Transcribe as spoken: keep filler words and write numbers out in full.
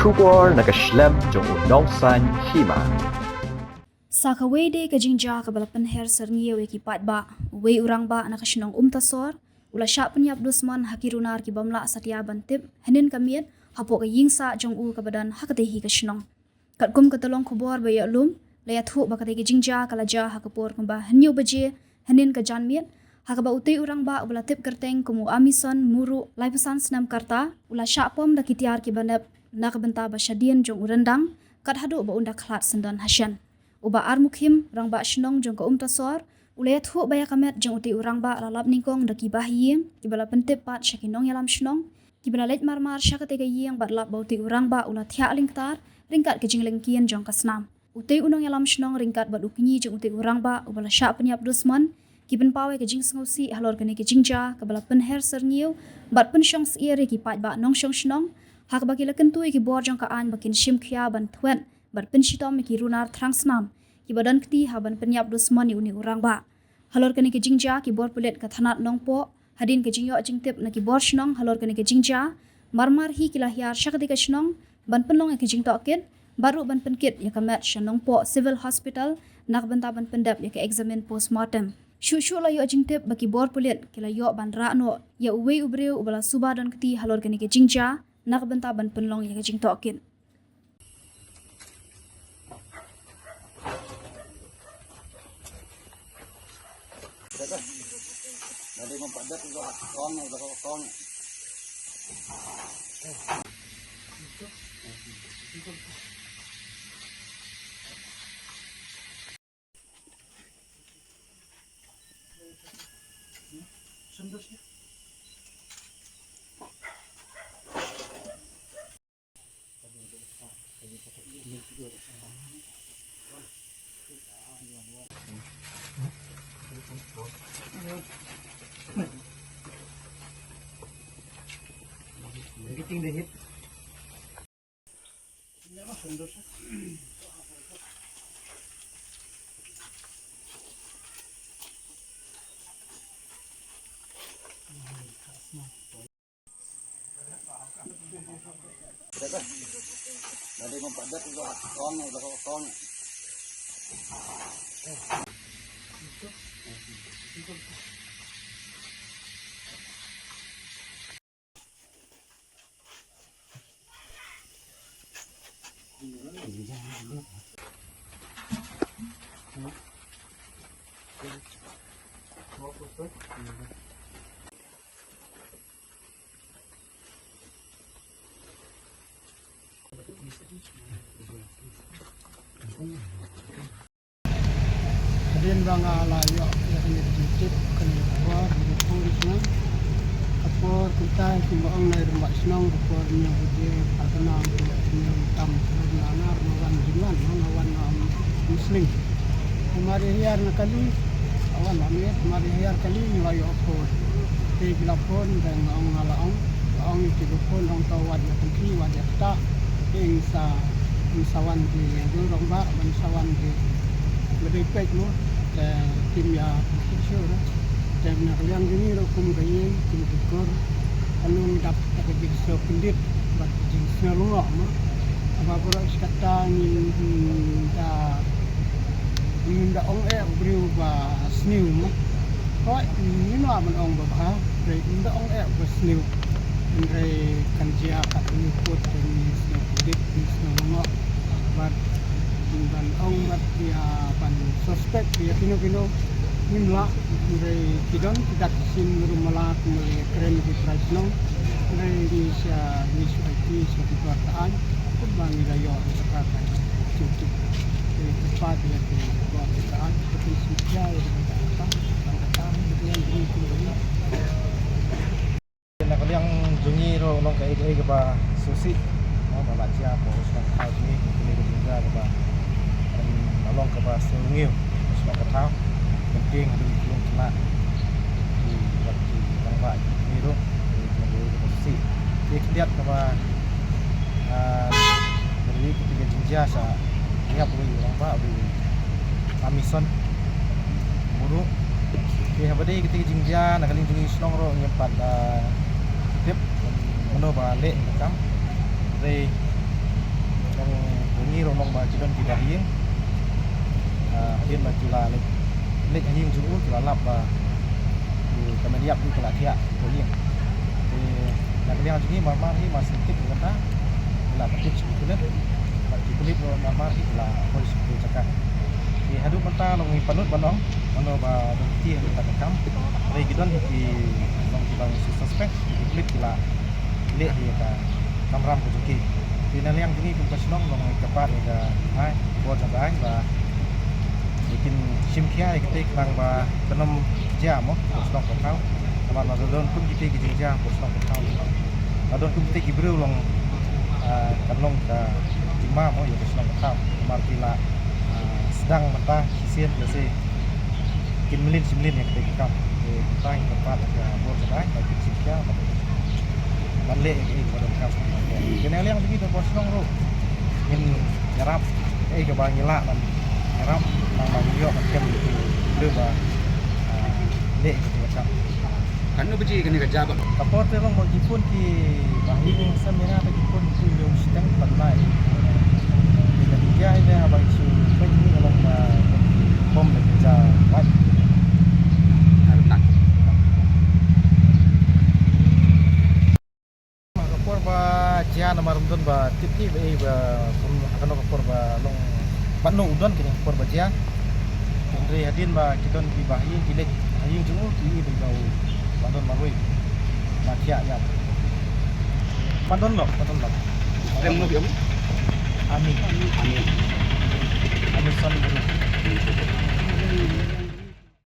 Khubor na ka shlem jong u Nongsaiñ Hima. Sa kawei de ka jingjia kaba la pynher syrngiew ïa ki paidbah, uwei u rangbah na ka shnong Umtasor u la shah pynïap dusmon ha ki runar ki bym lah satia ban tip hynnin ka miet hapoh ka ïing sah jong u kaba don ha katei hi ka shnong. Katkum ka tyllong khubor ba ïoh lum, la ïathuh ba katei ka jingjia ka la jia ha ka por kumba hynñiew baje hynnin ka janmiet, ha kaba utei u rangbah uba la tip kyrteng kum u Amison Muruk, laiphew san snem ka rta, u la shah pom da ki tiar kiba nep na ka bynta ba shadien jong u ryndang, kat haduh ba un da khlad syndon ha shen. U Bah Armukhim, rangbah shnong jong ka Umtasor, u la ïathuh ba ïa ka met jong utei u rangbah la lap nyngkong da ki bahaïing kiba la pyntip pat sha ki nongïalam shnong, kiba la leit marmar sha katei ka ïing bad lap ba utei u rangbah u la thiah lyngktar ryngkat ka jinglyngkien jong ka snam. Utei u nongïalam shnong ryngkat bad u kñi jong utei u rangbah uba la shah pynïap dusmon ki pynpaw ïa ka jingsngewsih halor kane ka jingjia kaba la pynher syrngiew bad pynshong syier ïa ki paidbah nongshong shnong, ha kaba ki la kyntu ïa ki bor jong ka aiñ ba kin shim khia ban thwet bad pynshitom ïa ki runar thrang snam kiba don kti ha ban pynïap dusmon ïa une u rangbah. Halor kane ka jingjia, ki bor pulit ka thanat Nongpoh, hadien ka jingïoh jingtip na ki bor shnong halor kane ka jingjia, marmar hi ki la hiar sha katei ka shnong ban pynlong ïa ka jingtohkit bad ruh ban pynkit ïa ka met sha Nongpoh Civil Hospital na ka bynta ban pyndep ïa ka examine postmortem. Shuh shuh la ïoh jingtip ba ki bor pulit ki la ïoh ban rah noh ïa uwei u briew uba la suba don kti halor kane ka jingjia na ka bynta ban pynlong ïa ka jingtohkit. Hadien ba nga la ïoh ïa kane ka jingtip, kane ka khubor, kane ka khubor shnong. Ka por kumta kumba ong na i rangbah shnong, ka por hynñiew baje, ka kynmaw kumba hynñiew tam, na nar nga wan jingwan, nga wan, um, Muslim. Kumba ri hiar na kali, ka wan la miet, kumba ri hiar kali, ngi la ïoh phone. Te ki la phone, te nga ong, nga la ong, nga ong ïa ki ba phone, ong to wat ïa pynthi, wat ïa ktah. Te ngin sa, ngin sa wan ki, ki rangbah, ban sa wan ki ba dei peit mo, te kim ïa pynkhih shuh ruh. Te na ka liang jong ngi ruh kum ka ïing, kum ki kur, ka long dap da ka jingsngew pyndit bad ka jingsngew lyngngoh mo. Haba baroh shi katta ngin, ngin da, ngin da ong eh u briew ba sniew mo. Hooid, ngim lah ban ong ba bha, hynrei ngin da ong eh ba sniew. Hynrei kan jia katto katne kut, kan sniew pyndit, kan sniew lyngngoh. Bad ban ong bad ïa ban suspect ïa kino kino ngim lah, hynrei ki don ki dak ki shin ruh mala kumba ïa kren ki trai shnong. Hynrei ngi sha, ngi shu aiti sha ki bor ka aiñ kumba ngi la ïoh ïa ka, ka jingtip. Te ki pat ïa ki bor ka aiñ, ki pynshim khia ïa ki bor ka aiñ, ki bor ka aiñ, ki bor ka aiñ. Na ka liang jong ngi ruh long kaei kaei kaba sngewsih, mo, ba la jia hapoh ka shnong ka thaw jong ngi, kane ka jingjia kaba, em, la long kaba sngewsih ha shnong ka thaw. Mynta haduh ki khun khynnah, ki, ki rangbah jong ngi ruh, kane ka long kaei kaba sngewsih. Te khyndiat kaba, ah, ba la ïoh kata ka jingjia sa ïap uwei u rangbah, uwei u Amison Muruk. Te haba dei kata ka jingjia na ka liang jong ngi shnong ruh ngim pat, ah, tip mano ba leh ïa ka kam. Hynrei Ki ruh long ba ki don ki ba ha ïing. Ah, hadien ba ki la leit, leit ha ïing jong u ki la lap ba ki, ka meriap jong u ka la thiah ha ïing. Te na ka liang jong ngi mar mar hi mar snem tip mynta ki la pyntip sha ki pulit. Bad ki pulit ruh mar mar hi ki la poi sha ki jaka. Te haduh mynta long ngi pynlut ban ong mano ba don kti ha kata ka kam. Hynrei ki don hi ki long ki ba ngi suspect, ki pulit ki la leh ïa ka kamram ka jong ki. Te na liang jong ngi kum ka shnong long ngi kyrpad ïa ka, ai, bor jong ka aiñ ba kin shim khia ïa kata khnang ba kan ym jia mo ka shnong ka thaw. Namar ba don kum kiti ki jingjia ka shnong ka thaw. Ba don kum kiti ki briew long, ah, kan long ka jingma mo ïa ka shnong ka thaw. Namar ki la, ah, sdang mynta shisien lehse kin mlien shi mlien ïa kata ka kam. Te mynta ngi kyrpad ïa ka bor jong ka aiñ ba kin shim khia ban leh ïa kaei kaba donkam. Te na liang jong ngi ka bor shnong ruh ngin ïarap kaei kaba ngi lah ban ïarap, nang ba ngin ïoh ban kem ïa ki briew ba, ah, leh ïa kata ka kam. Katno baje kane ka jia ba? Ka por te long ba ki phone ki ba ha ïing sem ïa nga te ki phone ki ïoh shiteng ban lai. Te ka jia ïa ba ki shu peit ni ka long ba bom da ka jia wait. Ka por ba jia namar ym don ba tip hi ba ei ba kum ha kano ka por ba long, ba no u don kane ka por ba jia. Hynrei hadien ba ki don ki ba ha ïing ki leit ha ïing jong u ki i ba u ba don marwei ba thiah ïa. Ba don lok, ba don lok. Lem no biang? Ami. Ami. Ami son.